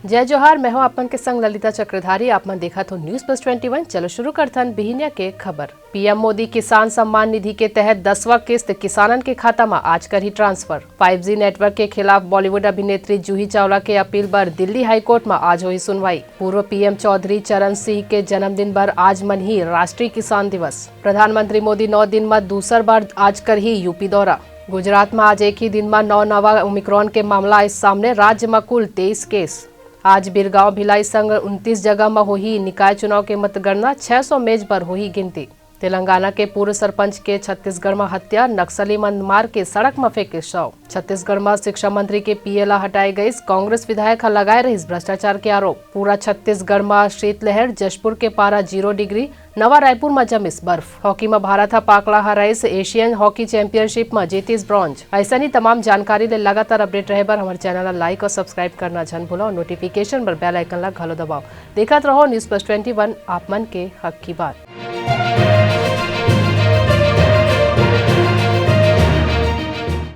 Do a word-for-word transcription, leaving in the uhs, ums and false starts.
जय जोहार, मैं हूं आप मन के संग ललिता चक्रधारी। आप मन देखत हो News Plus Twenty One। चलो शुरू करथन बिहिनिया के खबर। पीएम मोदी किसान सम्मान निधि के तहत दसवां किस्त किसानन के खाता म आज करही transfer। Five G network के खिलाफ बॉलीवुड अभिनेत्री जूही चावला के अपील बर दिल्ली हाईकोर्ट म आज होही सुनवाई। पूर्व पीएम चौधरी चरण सिंह के जन्मदिन बर आज मनही राष्ट्रीय किसान दिवस। प्रधानमंत्री मोदी नौ दिन म दूसर बार आज करही यूपी दौरा। गुजरात म आज एक ही दिन म नौ नवा ओमिक्रॉन के मामला आए सामने, राज्य म कुल तेईस केस। आज बिरगांव भिलाई संग उनतीस जगह म होही निकाय चुनाव के मतगणना, छह सौ मेज बर होही गिनती। तेलंगाना के पूर्व सरपंच के छत्तीसगढ़ म हत्या, नक्सली मन मार के सड़क म फेंके शव। छत्तीसगढ़ म शिक्षा मंत्री के पीए ला हटाए गइस, कांग्रेस विधायक ह लगाए रहिस भ्रष्टाचार के आरोप। पूरा छत्तीसगढ़ म शीतलहर, जशपुर के पारा zero degree, नवा रायपुर म जमिस बर्फ। हॉकी म भारत ह पाक ला हराइस, एशियन हॉकी चैंपियनशिप म जीतिस ब्रॉन्ज। अइसन ही तमाम जानकारी ले लगातार update रहे बर हमर चैनल ला like और subscribe करना झन भूलव, notification बर bell icon ला घलो दबाव। देखत रहो News Plus Twenty One, आप मन के हक की बात।